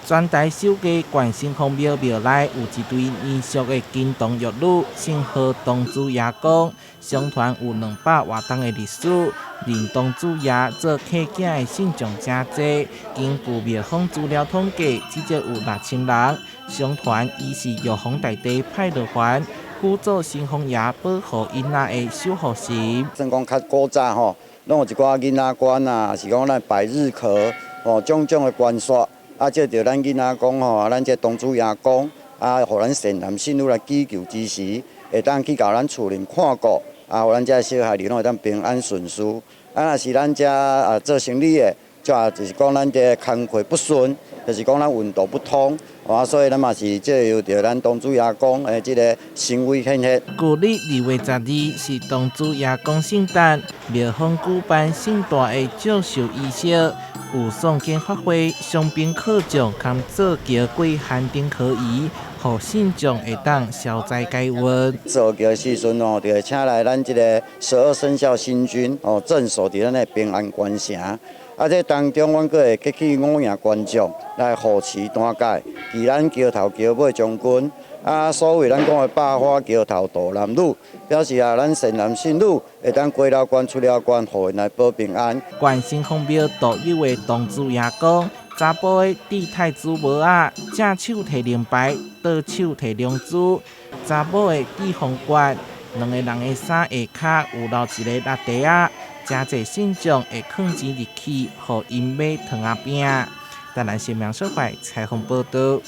全台首家關聖公廟廟內有一對年俗的金童玉女，姓號童子爺公，相傳有200外冬的歷史。認童子爺做契囝的信眾誠濟，根據廟方資料統計，至少有6000人。相傳伊是玉皇大帝派落凡，輔佐城隍爺保護囡仔的守護神。算講較古早吼，攏有一寡囡仔關啊，是講咱百日咳吼，種種的傳說。啊，借著咱囡仔公吼，咱這童子爺公啊，予咱善男信女來祈求之時，會當去共咱厝裡看顧，啊，予咱這小孩兒攏會當平安順遂。啊，若是咱這啊做生理的，就是講咱這工課不順，就是講咱運道不通，啊，所以咱嘛是借由著咱童子爺公的這个神威顯現。舊曆2月12是童子爺公聖誕，廟方舉辦盛大的祝壽儀式，有誦經法會、傷兵靠將、含做轎過番燈可疑，予信眾會當消災解瘟。做轎的時陣哦，就會請來咱這个十二生肖星君哦，鎮守佇咱的平安關城。啊，這當中，阮閣會激起五營觀眾來護持單界，祈咱橋頭橋尾將軍。啊，所謂咱講的百花橋頭度男女，表示啊，咱善男信女會當過了關出了關，予𪜶來保平安。關聖公廟獨有的童子爺公，查埔的戴太子帽仔，正手提靈牌，倒手提龍珠；查某的戴鳳冠，兩个人的衫下跤有留一个橐袋仔，誠濟信眾會囥錢入去，予𪜶買糖仔餅。台南新聞小塊採訪報導。